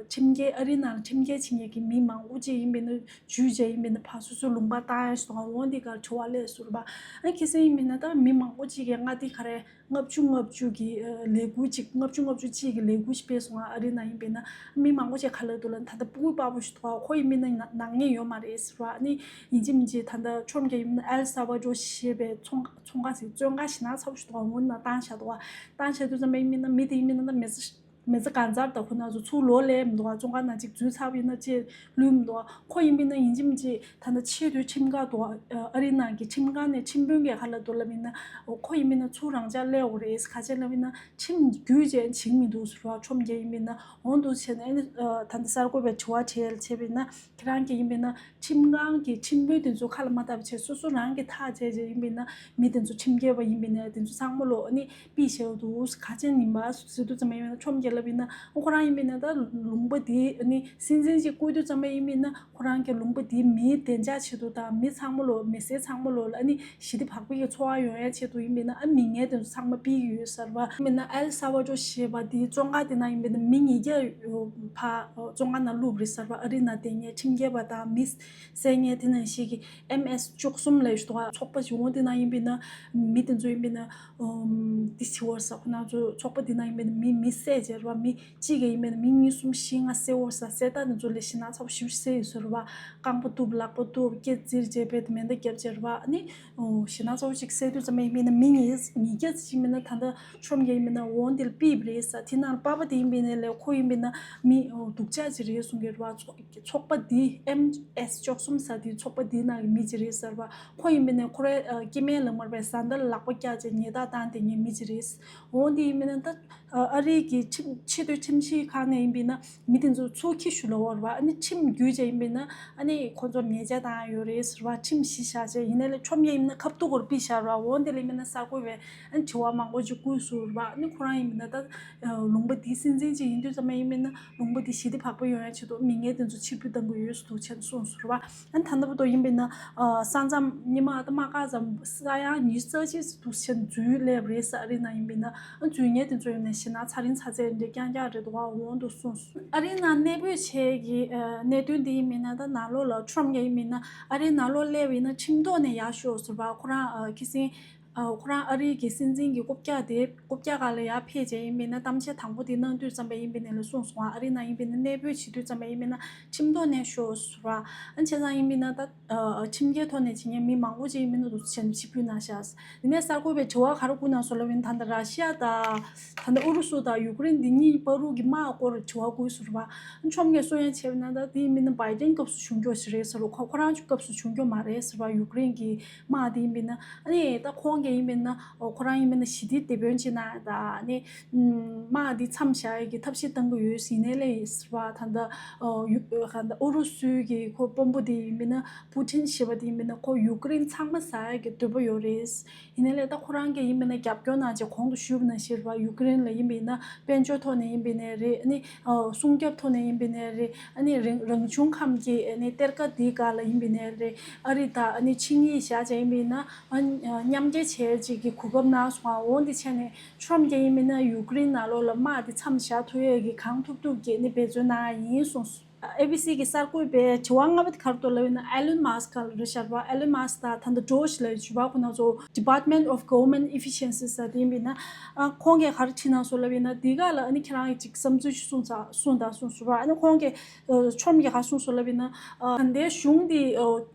ཁྲིམས་འགལ་ཨ་རི་ནང་ལ་ཁྲིམས་འགལ་བྱེད་མཁན་གྱི་མི་མང་པོ་ཅིག་ཡིན་པས་ན། འཛུལ་བྱས་ཡིན་མིན་ན་ཕར་སོ་སོའི་ལུང་པར་བཏང་ཡ་ཞིག་འོང་འདི་གར་དྲི་བ་སླེབས་སོང་ར་བ། ཨ་ཁེ་སང་ཡིན་མིན་ན་ད་མི་མང་པོ་ཅིག་གིས་ང་འདི་ག་རེ་ལྔ་བཅུ་ལྔ་བཅུ་གི་ལས་འགུལ་ཅིག་ལྔ་བཅུ་ལྔ་བཅུ་གཅིག་གི་ལས་འགུལ་ཞིག་སྤེལ་སོང་ང་ཨ་རི་ནང་ཡིན་པས་ན། མི་མང་པོ་ཅིག་ག་ལབ་འདུག་ལབ་ན་ད་ལྟ་སྤུ་གུ་དཔའ་བོ་ཞིག་འདུག་ཁོ་ཡིན་མིན་ན་ནག་ཉེས་ཡོད་མ་རེད་ཟེར་བ། ཨ་ནི་ཡིན་གཅིག་མིན་གཅིག་ད་ལྟ་ཁྲོམ་རྒྱག་ཡིན་མིན་ན་ཨེལ་ས་བ་ཌོར་ཞེས་པའི་ཚོང་ཚོང་ཁང་ཞིག་བཙོན་ཁང་ཞེ་དྲག་ཚ་པོ་ཞིག་འདུག་འོ་ན་བཏང་བཞག་འདུག་བཏང་བཞག་དུས་ཙམ་པ་ཡིན་མིན་ན་མི་དེ་ཡིན་མིན་ན་ད་མི་ཚེ། མི་ཚེ་གང་ཚར་དང་ཁོ་ན་ཚོ་ཚུར་ལོག་སླེབས་མི་འདུག་བ། བཙོན་ཁང་ནང་གཅིག་འཛུལ་ཚར་བ་ཡིན་ན་ཅེས་ལུས་མི་འདུག་བ། ཁོ་ཡིན་པས་ན་ཡིན་གཅིག་མིན་གཅིག་ད་ལྟ་ཆེས་མཐོའི་ཁྲིམས་ཁང་དུ་ཨ་རི་ནང་གི་ཁྲིམས་ཁང་ནས་ཁྲིམས་དཔོན་གྱིས་ག་ལབ་འདུག་ལབ་ཡིན་ན། ཁོ་ཡིན་པས་ན་ཚུར་རང་འཇགས་སླེབས་དགོས་རེད། ག་ཅི་ལབ་ཡིན་ན་ཁྲིམས་བརྒྱུད་བྱས་བྱེད་མི་འདུག་ཟེར་བ། ཁྲོམ་རྒྱག་ཡིན་པས་ན་འོང་འདུག་བྱས་ནས་ཨ་ནི་ད་ལྟ་གསར་འགོད་པས་དྲི་བ་དྲིས་བྱས་པས་ན། ཁྱེད་རང་གིས་ཡིན་པས་ན་ཁྲིམས་ཁང་གི་ཁྲིམས་དཔོན་དེ་ཚོ་ཁ་ལ་མ་བཏགས་པ་བྱས་སོ་སོ་རང་གིས་ཐག་བཅད་བྱས་ཡིན་པས་ན་མི་དེ་ཚོ་ཁྲིམས་འགལ་བ་ཡིན་པས་ན་དེ་ཚོ་ཚང་མ་ལོ་ཨ་ནི་ཕུད་བཞག་འདུག་ག་ཅན་ཡིན་པ་ཟེར་དུས་ཙམ་པ་ཡིན་པས་ན་ཁྲོམ་རྒྱག་ལབ་ཡིན་ན་ཁོ་རང་ཡིན་པས་ན་ད་ལུང་པ་དེ་ཨ་ནི་སྲིད་འཛིན་ཅིག་བསྐོས་དུས་ཙམ་པ་ཡིན་པས་ན་ཁོ་རང་གི་ལུང་པ་དེའི་མིའི་བདེ་འཇགས་ཆེད་དུ་དང་མི་ཚང་མ་ལོ་མི་སེར་ཚང་མ་ལོ་ལ་ཨ་ནི་ཞི་བདེ་བག་ཕེབས་ཀྱི་འཚོ་བ་ཡོང་ཡ་ཆེད་དུ་ཡིན་པས་ན་ཨ་མི་ངན་དེ་ཚོ་ཚང་མ་ཕུད་ཀྱི་ཡོད་ཟེར་བ། ཡིན་པས་ན་ཨེལ་ས་བ་ཌོར་ཞེས་པ་དེའི་བཙོན་ཁང་དེ་ན་ཡིན་པས་ན་མི་ཉིས་བརྒྱ་ཕར་བཙོན་ཁང་ནང་བླུགས་པ་རེད་ཟེར་བ། ཨ་རི་ནང་བསྡད་མཁན་ཁྲིམས་འགལ་བ་དང་མི་བསད་མཁན་དེ་ནང་བཞིན་གྱི་ཨེམ་ཨེས་བཅུ་གསུམ་ལབ་ཡོད་འདུག་ག་ཚོགས་པ་ཞིག་འོང་དེ་ན་ཡིན་པས་ན་མི་དེ་ཚོ་ཡིན་པས་ན་འདི་བྱེད་འོར་ཟེར། ཁོ་ན་ཚོ་ཚོགས་པ་དེ་ན་ཡིན་པས་ན་མི་མི་བསད་བྱས་རེད་བ། མི་གཅིག་གིས་ཡིན་པས་ན་མི་གཉིས་གསུམ་བཞི་ལྔ་བསད་འོར་ཟེར། བསད་རྟགས་དེ་ཚོ་ལས་ཞེ་ན་ཚ་པོ་ཞེ་པོ་བསད་ཡོད་ཟེར་བ། རྐང་པ་གཏུབ། ལག་པ་གཏུབ། སྐེ་བཙིར་བྱས་པས་མེ་མདའ་བརྒྱབ་བྱས་རེད་བ། ཨ་ནི་ཞེ་ན་ཚ་པོ་ཞིག་བསད་དུས་ཙམ་པ་ཡིན་པས་ན་མི་ཉིས་ཉིས་བརྒྱ་ཙམ་ཞིག་ཡིན་པས་ན་ད་ལྟ་ཁྲོམ་རྒྱག་ཡིན་པས་ན་འོང་དེ་ལ་ཕུད་པ་རེད་ཟེར། དེ་ནང་པ་ཕ་དེ་ཡིན་པས་ན་ལས་ཁོ་ཡིན་པས་ན་མི་སྡུག་ཅག་ཅིག་རེད་གསུང་གི་རེད་བ། ཚོགས་པ་འདི་ཨེམ་ཨེས་བཅུ་གསུམ་ཟེར་དེ་ཚོགས་པ་འདི་ནང་གི་མི་ཅིག་རེད་ཟེར་བ། ཁོ་ཡིན་པས་ན་ཁོ་རའི་སྐྱེ་དམན་ལ་མར་པའི་བཟའ་ཟླ་ལ་ལག་པ་བཀྱགས་བྱས་ཉེས་རྡུང་བཏང་དེ་ངའི་མི་ཅིག་རེད། འོང་དེ་ཡིན་པས་ན་ད་ཨ་རི་གི་ཁྲིམས་ཆེས་མཐོའི་ཁྲིམས་ཞིབ་ཁང་ནས་ཡིན་པས་ན་མི་དེ་ཚོ་ཚུར་ཁྱེར་ཤོག་ལབ་པ་རེད་བ། ཨ་ནི་ཁྲིམས་བརྒྱུད་བྱས་ཡིན་པས་ན་ཨ་ནི་ཁོ་ཚོར་ཉེས་ཆད་བཏང་ཡོད་རེད་ཟེར་བ། ཁྲིམས་གཞི་བཞག་བྱས་ཡིན་ནའི་ལས་ཁྲོམ་རྒྱག་ཡིན་ན་ཁ་ཐུག་གོར་ཕུད་བཞག་ར། འོང་དེ་ལ་ཡིན་པས་ན་གསར་འགོད་པས་ཨ་ནི་དྲི་བ་མང་པོ་ཅིག་བསྐུར་སོང་ར། ཨ་ནི་ཁོ་རང་ཡིན་པས་ན་ད་ལུང་པ་འདིའི་སྲིད་འཛིན་ཅིག་ཡིན་དུས་ཙམ་པ་ཡིན་པས་ན་ལུང་པ་འདི་ཞི་བདེ་བག་ཕེབས་ཡོང་ཡ་ཆེད་དུ་མི་ངན་དེ་ཚོ་ཕྱིར་འབུད་གཏང་གི་ཡོད་ཟེར་འདུག་བྱས་ནས་གསུངས་སོང་ར། ཨ་ནི་ད་ལྟ་བར་དུ་ཡིན་པས་ན་ས་མཚམས་ཉི་མ་ད་མ་བཀག་ཙམ་ས་ཡ་ཉི་ཤུ་རྩ་གཅིག་འདུག་བྱས་ནས་འཛུལ་སླེབས་རེད་ཟེར། ཨ་རི་ནང་ཡིན་པས་ན་ཨ་འཛུལ་མཁན་དེ་ཚོ་ཡིན་ན་ཞེ་ན་ཚ་རིང་ཚ་ཚད་འདྲ་རྐྱང་རྐྱང་རེད་འདུག་ག་འོང་འདུག་གསུངས་སོང་། ཨ་རི་ནང་གནས་སྤོས་བྱས་ཀྱི་གནད་དོན་འདི་ཡིན་མིན་ན་ད་ནང་ལོགས་ལ་ཁྲོམ་རྒྱག་ཡིན་མིན་ན་ཨ་རི་ནང་ལོགས་སླེབས་ཡིན་ན་ཁྲིམས་ཐོག་ནས་ཡར་ཤོག་ཟེར་བ། ཁོ་རང་ཁེ་སང་ ཨ་ཁོ་རང་ཨ་རིའི་གི་སྲིད་འཛིན་གྱི་རྐུབ་བཀྱག་དེ་རྐུབ་བཀྱག་སྒང་ལ་ཡར་ཕེབས་བྱས་ཡིན་པས་ན། གཏམ་བཤད་དང་པོ་དེ་གནང་དུས་ཙམ་པ་ཡིན་པས་ན་ལ་གསུངས་སོང་། ཨ་རི་ནང་ཡིན་པས་ན་གནས་སྤོས་བྱེད་དུས་ཙམ་པ་ཡིན་པས་ན་ཁྲིམས་ཐོག་ནས་ཤོག་ཟེར་བ། ཨ་བྱས་ཙང་ཡིན་པས་ན་ད་ཨ་ཁྲིམས་འགལ་ཐོག་ནས་བྱེད་མཁན་མི་མང་པོ་ཅིག་ཡིན་པས་ན་འདུག་བྱས་ནས་ཕྱིར་འབུད་གནང་ཤག། དེ་ནས་གསར་འགོད་པས་དྲི་བ་ག་རེ་བསྐུར་གནང་སོང་ལབ་ཡིན་ན། ད་ལྟ་ར་ཤི་ཡ་དང་ད་ལྟ་ཨུ་རུ་སུ་དང་ཡུ་ཀེ་རེན་འདི་གཉིས་བར་དུ་གི་དམག་སྐོར་དྲི་བ་བསྐུར་ཟེར་བ། ཨ་ཁྲོམ་གྱིས་གསུང་ཡ་བྱས་པ་ན་ད་དེ་ཡིན་པས་ན་བྷའི་ཌེན་སྐབས་སུ་བྱུང་རྒྱུ་ཞིག་རེད་ཟེར་བ། ཁོ་ཁོ་རང་ཚོའི་སྐབས་སུ་བྱུང་རྒྱུ་མ་རེད་ཟེར་བ། ཡུ་ཀེ་རེན་གྱི་དམག་དེ་ཡིན་པས་ན། ཨ་ནི་ད་ཁོང་གིས་ཡིན་པས་ན་ཁོ་རང་ཡིན་པས་ན་ཞི་བདེ་དེད་དཔོན་ཅིག་གནང་ཡ་དང་། ཨ་ནི་དམག་འདི་མཚམས་བཞག་ཡ་གི་ཐབས་ཤེས་གཏང་གི་ཡོད་ཟེར་ནའི་ལས་ཟེར་བ། ད་ལྟ་ཡུ་ད་ལྟ་ཨུ་རུ་སུའི་གི་ཁོ་དཔོན་པོ་དེ་ཡིན་པས་ན་པུ་ཊིན་ཞེས་པ་དེ་ཡིན་པས་ན་ཁོ་ཡུ་ཀེ་རེན་ཚང་མ་ཟ་ཡ་གི་འདོད་པ་ཡོད་རེད། ཡིན་ནའི་ལས་ད་ཁོ་རང་གིས་ཡིན་པས་ན་རྒྱབ་སྐྱོར་གནང་བྱས། གོང་དུ་ཞུས་པ་ནང་བཞིན་རེད་བ། ཡུ་ཀེ་རེན་ལ་ཡིན་པས་ན་དཔལ་འབྱོར་ཐོག་ནས་ཡིན་པས་ན་རེད། ཨ་ནི་ཨ་སྲུང་སྐྱོབ་ཐོག་ནས་ཡིན་པས་ན་རེད། ཨ་ནི་རང་རང་བྱུང་ཁམས་ཀྱི་ཨ་ནི་གཏེར་ཁ་འདིའི་སྒང་ལ་ཡིན་པས་ན་རེད། ཨ་རི་དང་ཨ་ནི་ཆིངས་ཡིག་བཞག་བྱས་ཡིན་པས་ན། ཨ་མཉམ་འབྲེལ་བྱས་ཅིག་གི་གོ་སྐབས་གནང་སོང་། འོ་འདི་བྱས་ནས་ཁྲོམ་གྱིས་ཡིན་པས་ན་ཡུ་ཀེ་རེན་ནང་ལོགས་ལ་དམག་འདི་མཚམས་བཞག་ཐུབ་ཡས་ཀྱི་གང་ཐུབ་ཐུབ་ཀྱིས་ནི་འབད་བརྩོན་གནང་ཡ་ཡིན་གསུངས་སོང་། ཨེ་བི་སི་གི་གསར་འགོད་པས་དྲི་བ་ལྔ་པ་དེ་ག་རེ་འདུག་ལབ་ཡིན་ན། ཨེ་ལོན་མཱ་སི་ཀ་ལ་རེད་ཤག་རེད་བ། ཨེ་ལོན་མཱ་སི་ཀ་དང་ད་ལྟ་ཌོཇ་ལབ་ཡ་བྱས་པ། ཁོ་ན་ཚོ་Department of Government Efficiency ཟེར་དེ་ཡིན་པས་ན། ཨ་ཁོང་གིས་ག་རེ་བྲིས་གནང་སོང་ལབ་ཡིན་ན། འདི་ག་ལ་ཨ་ནི་ཁྱེད་རང་གིས་ཅིག་བསམ་ཚུལ་ཞིག་གསུངས་ཚ་གསུངས་དང་གསུངས་སོང་ར། ཨ་ནི་ཁོང་གིས་ཨ་ཁྲོམ་གྱིས་ག་རེ་གསུངས་སོང་ལབ་ཡིན་ན། ཨ་ད་ལྟའི་གཞུང་འདི་ཨ་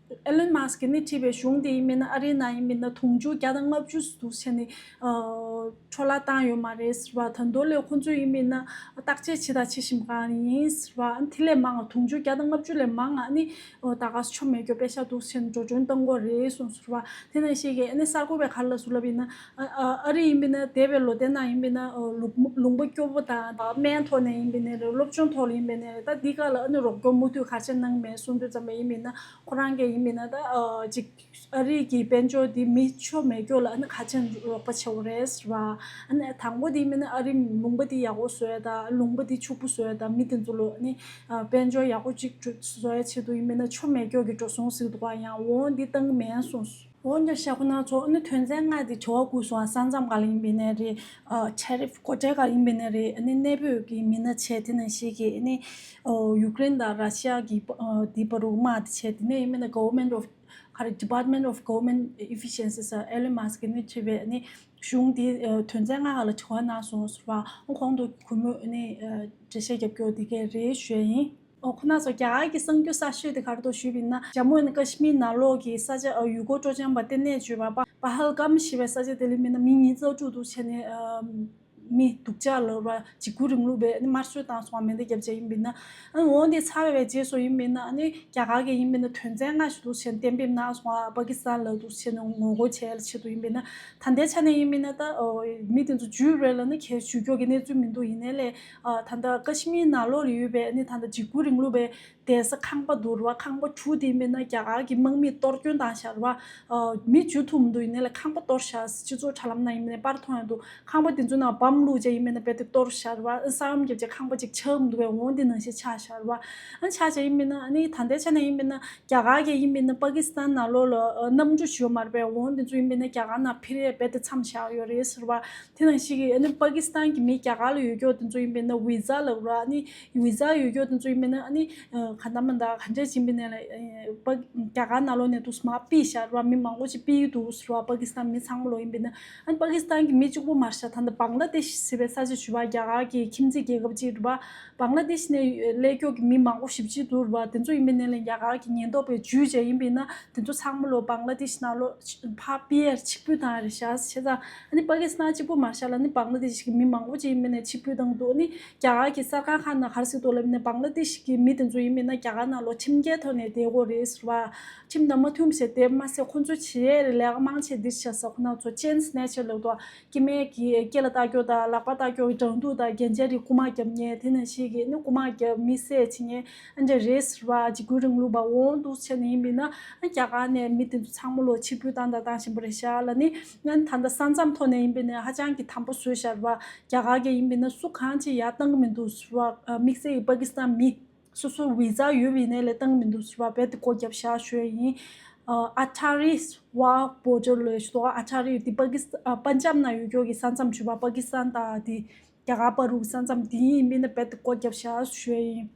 ཨེ་ལོན་མཱ་སི་ཀ་གིས་ནི་བྲིས་པའི་གཞུང་འདི་ཡིན་པས་ན། ཨ་རིའི་ནང་ཡིན་པས་ན་དུང་ཕྱུར་བརྒྱ་དང་ལྔ་བཅུ་འདུག་བྱས་ནས་ཨ་འཕྲོ་བརླག་བཏང་ཡོད་མ་རེད་ཟེར་བ། ད་དུང་ལས་ཁོང་ཚོས་ཡིན་པས་ན་བརྟག་དཔྱད་བྱེད་དང་བྱེད་བཞིན་པ་ཡིན་ཟེར་བ། ཨ་ནི་དེ་ལས་མང་བ། དུང་ཕྱུར་བརྒྱ་དང་ལྔ་བཅུ་ལས་མང་བ་ཨ་ནི་ད་ག་སེ་ཆོ་མེད་རྒྱུ་པེ་ཤ་འདུག་བྱས་ནས་འགྲོ་གྲོན་གཏོང་དགོས་རེད་གསུངས་ཟེར་བ། དེ་ནང་བཞིན་གྱི་ཨ་ནི་གསར་འགོད་པས་ག་རེ་ལབ་སོང་ལབ་ཡིན་ན། ཨ་ཨ་ཨ་རི་ཡིན་པས་ན་འདས་པའི་ལོ་དེ་ནང་ཡིན་པས་ན་ཨ་ལུང་ལུང་པ་སྐྱོ་པོ་དང་། སྨན་ཐོག་ནས་ཡིན་པས་ན་རེད། སློབ་སྦྱོང་ཐོག་ལ་ཡིན་པས་ན་རེད། ད་འདི་ག་ལ་ཨ་ནི་རོགས་སྐྱོར་མུ་མཐུད་ག་རེ་བྱས་གནང་མེད་གསུངས་དུས་ཙམ་པ་ཡིན་པས་ན། ཁོ་རང་གིས་ཡིན་པས་ན་ད་ཨ་ཅིག་ཨ་རི་གི་དཔལ་འབྱོར་འདི་མི་ཆོ་མེད་རྒྱུ་ལ་ཨ་ནི་ག་རེ་བྱས་རོགས་པ་བྱེད་དགོས་རེད་ཟེར་བ། ཨ་ནི་དང་པོ་དེ་ཡིན་པས་ན་ཨ་རི་ལུང་པ་འདི་ཡག་པོ་བཟོ་ཡ་དང་། ལུང་པ་འདི་ཕྱུག་པོ་བཟོ་ཡ་དང་། མི་དེ་ཚོ་ལ་ཨ་ནི་ཨ་དཔལ་འབྱོར་ཡག་པོ་ཅིག་བཟོ་ཡ་ཆེད་དུ་ཡིན་པས་ན་ཆོ་མེད་རྒྱུ་གི་འགྲོ་སོང་ཟེར་འདུག་པ། ཡང་འོ་འདི་གཏོང་གི་མེད་གསུངས། འོ་འདི་ཤ་ཁོ་ན་ཚོ་ཨ་ནི་དོན་ཚན་ལྔ་དེ་དྲི་བ་བསྐུར་སོང་། ས་མཚམས་སྒང་ལ་ཡིན་པས་ན་རེད། ཨ་ཊེ་རིཕ་སྒོ་ཁྲལ་སྒང་ལ་ཡིན་པས་ན་རེད། ཨ་ནི་གནས་སྤོས་ཀྱི་མི་སྣ་བྱས། དེ་ནང་བཞིན་གྱི་ཨ་ནི་ཨོ་ཡུ་ཀེ་རེན་དང་ར་ཤི་ཡ་གི་ཨ་དེ་བར་དུ་དམག་དེ་བྱས། དེ་ནས་ཡིན་པས་ན་Government of ག་རེ་Department of Government Efficiency ཟེར། ཨེ་ལོན་མཱ་སི་ཀ་གིས་ནི་བྲིས་པའི་ཨ་ནི་གཞུང་དེ་ཨ་དོན་ཚན་ལྔ་སྒང་ལ་དྲི་བ་གནང་སོང་ཟེར་བ། ཨ་གོང་དུ་གུས་མོས་ཨ་ནི་ཨ་འགྲེལ་བཤད་རྒྱབ་རྒྱུ་དེ་ག་རེད་ཞུ་ཡ་ཡིན། ཨོ་ཁོ་ན་ཚོ་རྒྱ་གར་གྱི་གསར་འགྱུར་གསར་ཤོས་དེ་ག་རེ་འདུག་ཞུས་པ་ཡིན་ན། ཇམ་མུ་ཨེན་ཀ་ཤི་མིར་ནང་ལོགས་ཀྱི་ས་ཆ་ཨ་ཡུལ་སྐོར་སྤྲོ་འཆམ་པ་བསྟི་གནས་བྱེད་པ་པ་ཧལ་གམ་ཞེས་པའི་ས་ཆ་དེ་ལ་ཡིན་པས་ན་མི་ཉིས་རྩ་དྲུག་འདུག་བྱས་ནས་ཨ་མི་སྡུག་ཅག་ལབ་ར། འཇིགས་སྐུལ་རིང་ལུགས་པས་ཨ་ནི་དམར་གསོད་བཏང་སོང་བ། མེ་མདའ་བརྒྱབ་བྱས་ཡིན་པས་ན། ཨ་འོ་འདི་ཚར་བའི་རྗེས་སུ་ཡིན་པས་ན་ཨ་ནི་རྒྱ་གར་གྱིས་ཡིན་པས་ན་དོན་ཚན་ལྔ་ཞིག་འདུག་བྱས་ནས་གཏན་འབེབས་གནང་སོང་བ། པ་ཀི་སི་ཐན་ལ་འདུག་བྱས་ནས་ངོ་རྒོལ་བྱས་ལ་ཆེད་དུ་ཡིན་པས་ན། ད་ལྟའི་ཆ་ནས་ཡིན་པས་ན་ད་ཨོ་མི་དེ་ཚོ་འཇུས་རེད་ལབ་ན་གལ་འཇུ་རྒྱུ་གི་གནས་ཚུལ་མི་འདུག་ཡིན་ནའི་ལས་ཨ་ད་ལྟ་ཀ་ཤི་མིར་ནང་ལོགས་ལ་ཡོད་པའི་ཨ་ནི་ད་ལྟ་འཇིགས་སྐུལ་རིང་ལུགས་པའི་བསྡད་ས་ཁང་པ་འདུག་ར། ཁང་པ་དྲུག་དེ་ཡིན་པས་ན་རྒྱ་གར་གྱི་དམག་མིས་གཏོར་སྐྱོན་བཏང་བཞག་ར། ཨ་མི་འཇུ་ཐུབ་མི་འདུག་ཡིན་ནའི་ལས་ཁང་པ་གཏོར་བཞག་སྤྱི་ཚོགས་དྲ་ལམ་ནང་ཡིན་པས་ན་པར་མཐོང་ཡོང་འདུག་ཁང་པ་དེ་ཚོའི་ནང་བམ་བླུགས་བྱས་ཡིན་པས་ན་རྦད་དེ་གཏོར་བཞག་ར། ཨ་ས་ཡོམ་བརྒྱབ་བྱས་ཁང་པ་ཅིག་ཆགས་མི་འདུག་པས། འོ་འདི་ནང་བཞིན་ཆགས་བཞག་ར། ཨ་ཆགས་བྱས་ཡིན་པས་ན་ཨ་ནི་ད་ལྟའི་ཆ་ནས་ཡིན་པས་ན་རྒྱ་གར་གྱིས་ཡིན་པས་ན་པ་ཀི་སི་ཐན་ནང་ལོགས་ལ་ཨ་གནམ་གྲུ་ཞིག་ཡོད་མ་རེད་པས། འོ་འདི་ཚོ་ཡིན་པས་ན་རྒྱ་གར་ནང་འཕུར་ཡས་རྦད་དེ་མཚམས་བཞག་ཡོད་རེད་ཟེར་བ། དེ་ནང་བཞིན་གྱི་ཨ་ནི་པ་ཀི་སི་ཐན་གྱི་མི་རྒྱ་གར་ལ་ཡོད་རྒྱུ་དེ་ཚོ་ཡིན་པས་ན་བི་ཛ་ལབ་ར། ཨ་ནི་བི་ཛ་ཡོད་རྒྱུ་དེ་ཚོ་ཡིན་པས་ན་ཨ་ནི་ཨ་ག་འདྲ་མི་འདྲ་ག་འདྲ་ཅིག་ཡིན་པས་ན་ལ་ཨ་པ་རྒྱ་གར་ནང་ལོགས་ནས་འདུག་སེ་མར་ཕུད་བཞག་ར། མི་མང་པོ་ཅིག་ཕུད་འདུག་ཟེར་བ། པ་ཀི་སི་ཐན་མི་ཚང་མ་ལོ་ཡིན་པས་ན། ཨ་ནི་པ་ཀི་སི་ཐན་གྱི་མི་གཅིག་པོ་མ་རེད་ཤག་ད་ལྟ་བང་ལ་དེ་ཤི་ཟེར་བའི་ས་ཆ་ཞུ་བ། རྒྱ་གར་གྱི་ཁྱིམ་མཚེས་རྒྱལ་ཁབ་ཅིག་རེད་པ། བང་ལ་དེ་ཤི་ནས་སླེབས་རྒྱུ་གི་མི་མང་པོ་ཞེ་པོ་ཅིག་འདུག་རེད་པ། དེ་ཚོ་ཡིན་པས་ན་ལ་རྒྱ་གར་གྱི་ཉེན་རྟོག་པས་འཇུས་བྱས་ཡིན་པས་ན། དེ་ཚོ་ཚང་མ་ལོ་བང་ལ་དེ་ཤི་ནང་ལོགས་ཕར་ཕུད་ཡས་ཕྱིར་འབུད་བཏང་རེད་ཤག་བྱས་ཙང་ཨ་ནི་པ་ཀི་སི་ཐན་གཅིག་པོ་མ་རེད་ཤག་ལ། ཨ་ནི་བང་ལ་དེ་ཤི་གི་མི་མང་པོ་ཅིག་ཡིན་པས་ན་ཕྱིར་འབུད་བཏང་འདུག་ཨ་ནི་རྒྱ་གར་གྱི་གསར་ཁང་ཁག་ནང་ག་རེ་ཟེར་འདུག་ལབ་ན། བང་ལ་དེ་ཤི་གི་མི་དེ་ཚོ་ཡིན་པས་ན་རྒྱ་གར་ནང་ལོ་ཁྲིམས་འགལ་ཐོག་ནས་བསྡད་དགོས་རེད་ཟེར་བ། ཁྲིམས་དང་མ་མཐུན་པ་བྱས་བསྡད་མ་ཟད་ཁོ་ཚོ་བྱེད་ཡས་ལས་ཀ་མང་ཆེ་འདི་བྱས་ས་ཁོ་ན་ཚོ་ཅེན་སི་ནེ་ཆར་ལབ་འདུག་སྐྱེ་དམན་གྱི་སྐེ་ལ་བཏགས་རྒྱུ་དང་ལག་པ་བཏགས་རྒྱུ་གི་སྦྲང་ཐུག་དང་རྒྱན་ཆ་རིགས་རྐུ་མ་རྒྱབ་མཁན། དེ་ནང་བཞིན་གྱི་ནི་རྐུ་མ་རྒྱབ་མི་བསད་བྱེད་མཁན་ཨ་འདྲ་རེད་ཟེར་བ། འཇིགས་སྐུལ་རིང་ལུགས་པ་འོང་འདུག་བྱས་ནས་ཡིན་པས་ན་ཨ་རྒྱ་གར་ནས་མི་དེ་ཚོ་ཚང་མ་ལོ་ཕྱིར་འབུད་བཏང་དང་བཏང་བཞིན་པ་རེད་ཤག་ལ། ནི་ང་ད་ལྟ་ས་མཚམས་ཐོག་ནས་ཡིན་པས་ན་ཧ་ཅང་གི་དམ་པོ་བཟོས་བཞག་རེད་བ། རྒྱ་གར་གྱིས་ཡིན་པས་ན་སུ་གང་ཅིག་ཡར་བཏང་གི་མི་འདུག་ཟེར་བ། དམིགས་བསལ་གྱི་པ་ཀི་སི་ཐན་མི། སོ་སོ་བི་ཛ་ཡོད་པ་ཡིན་ནའི་ལས་བཏང་མི་འདུག་ཟེར་བ་རྦད་དེ་སྒོ་བརྒྱབ་བཞག་ཞུ་ཡ་ཡིན། ཨ་ཨ་ཊ་རི་ཝར་བོར་ཌར་ལབ་ཞུ་དོ། ཨ་ཊ་རི་དེ་པ་ཀི་སི་ཨ་པན་ཇབ་ནང་ཡོད་རྒྱུ་གི་ས་མཚམས་ཞུ་བ། པ་ཀི་སི་ཐན་དང་དེ་རྒྱ་གར་བར་དུ་གི་ས་མཚམས་དེ་ཡིན་པས་ན་རྦད་དེ་སྒོ་བརྒྱབ་བཞག་ཞུ་ཡ་ཡིན།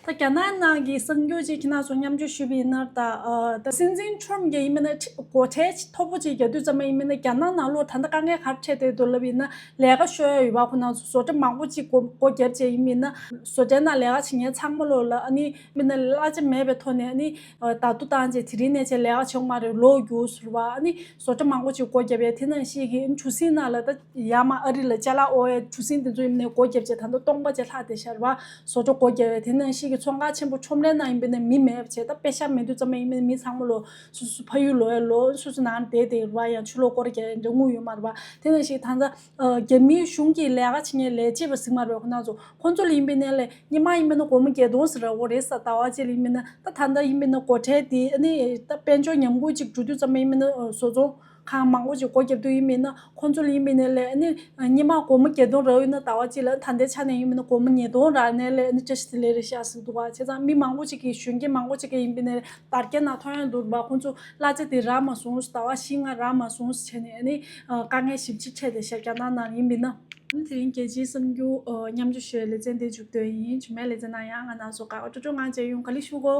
ད་རྒྱ་ནག་ནང་གི་གསར་འགྱུར་ཅིག་ཁྱེད་རང་ཚོ་མཉམ་སྤྱོད་ཞུས་པ་ཡིན་ན། ད་ཨ་ད་སྲིད་འཛིན་ཁྲོམ་གྱི་ཡིན་མིན་ན་ཁྲི་སྒོ་ཁྲལ་མཐོ་པོ་ཅིག་རྒྱག་དུས་ཙམ་པ་ཡིན་མིན་ན། རྒྱ་ནག་ནང་ལོགས་ད་ལྟ་དཀའ་ངལ་ག་རེ་འཕྲད་བསྡད་འདུག་ལབ་ཡིན་ན། ལས་ཀ་ཤོར་ཡ་ཡོད་པ། ཁོ་རང་ཚོ་བཟོ་གྲྭ་མང་པོ་ཅིག་སྒོ་སྒོ་བརྒྱབ་བྱས་ཡིན་མིན་ན། བཟོ་གྲྭའི་ནང་ལས་ཀ་བྱེད་མཁན་ཚང་མ་ལོགས་ལ་ཨ་ནི་མིན་ན་གླ་ཆ་མེད་པའི་ཐོག་ནས་ཨ་ནི་ཨ་བརྡ་ཐོ་བཏང་བྱས་དེ་རིང་ནས་བྱས་ལས་ཀ་བྱེད་ཡོང་མ་རེད། ལོ་རྒྱུགས་ཟེར་བ། ཨ་ནི་བཟོ་གྲྭ་མང་པོ་ཅིག་སྒོ་བརྒྱབ་ཡ། དེ་ནང་བཞིན་གྱི་གྲུ་གཟིངས་ནང་ལ་ད་ཡར་མར་ཨ་རི་ལ་ཅ་ལག་དབོར་ཡ་གྲུ་གཟིངས་དེ་ཚོ་ཡིན་ནའི་སྒོ་བརྒྱབ་བྱས་ད་ལྟ་སྟོང་པ་ཅིག་ལྷག་བསྡད་ཤག་རེད་པ། བཟོ་གྲྭ་སྒོ་བརྒྱབ་ཡ། དེ་ནང་བཞིན་གྱི་ཚོང་ཁང་ཆེན་པོ་ཁྲོམ་རའི་ནང་ཡིན་པ་ཡིན་ན་མི་མེད་པ་བྱས། ད་པེ་ཤག་མེད་དུས་ཙམ་པ་ཡིན་པ་ཡིན་ན་མི་ཚང་མ་ལོགས་སོ་སོ་ཕ་ཡུལ་ལོག་ཡ་ལོག་སོ་སོ་ནང་ལ་བསྡད་བསྡད་རེད་པ། ཡང་ཕྱི་ལོགས་སྐོར་རྒྱག་ཡ་འདྲ་དངུལ་ཡོད་མ་རེད་པ། དེ་ནང་བཞིན་ད་ལྟ་ཨ་རྒྱ་མིའི་གཞུང་གི་ལས་ཀ་བྱེད་མཁན་ལས་བྱེད་པ་ཟེར་མ་རེད་པ། ཁོ་རང་ཚོ་ཁོ་ཚོ་ལ་ཡིན་པ་ཡིན་ན་ལས་སྔོན་མ་ཡིན་པ་ཡིན་ན་སྒོར་མོ་བརྒྱད་སྟོང་ཟེར་ར་འོ་རེད་ས། ཟླ་བ་གཅིག་ལ་ཡིན་པ་ཡིན་ན། ད་ད་ལྟ་ཡིན་པ་ཡིན་ན་སྒོ་ཁྲལ་དེ་ཨ་ནི་ད་དཔལ་འབྱོར་ཉམས་རྒུད་ཅིག་འགྲོ་དུས་ཙམ་པ་ཡིན་པ་ཡིན་ན། ཨ་བཟོ་ཚོང་ཁང་མང་པོ་ཅིག་སྒོ་བརྒྱབ་དུས་ཡིན་པ་ཡིན་ན། ཁོ་ཚོ་ལ་ཡིན་པ་ཡིན་ན་ལས་ཨ་ནི་སྔོན་མ་སྒོར་མོ་བརྒྱད་སྟོང་རག་ཡོད་ན། ཟླ་བ་གཅིག་ལ་ད་ལྟའི་ཆ་ནས་ཡིན་པ་ཡིན་ན་སྒོར་མོ་ཉིས་སྟོང་རག་ནའི་ལས་ཨ་ནི་བཀྲ་ཤིས་བདེ་ལེགས་རེད་ཤག་ཟེར་འདུག་པ། བྱས་ཙང་མི་མང་པོ་ཅིག་གིས་གཞོན་སྐྱེས་མང་པོ་ཅིག་གིས་ཡིན་པ་ཡིན་ན་ལས་དར་རྒྱས་ནང་ཐོན་ཡོང་འདུག་པ། ཁོ་ཚོ་གླ་ཆ་དེ་རག་མ་སོང་། ཟླ་བ་བཞི་ལྔ་རག་མ་སོང་བྱས་ནས་ཨ་ནི་ཨ་དཀའ་ངལ་ཞེ་པོ་ཅིག་འཕྲད་བསྡད་ཤག་རྒྱ་ནག་ནང་ཡིན་པ་ཡིན་ན། ཨ་ནི་དེ་རིང་རྒྱལ་སྤྱིའི་གསར་འགྱུར་ཨ་མཉམ་སྤྱོད་ཞུ་བའི་ལེ་ཚན་འདི་མཇུག་སྡོད་ཡིན། རྗེས་མའི་ལེ་ཚན་ནང་ཡང་ང་རང་ཚོ་དགའ་དགའ་སྤྲོ་སྤྲོ་ངང་མཇལ་ཡོང་། ག་ལེ་ཞུ་གོ།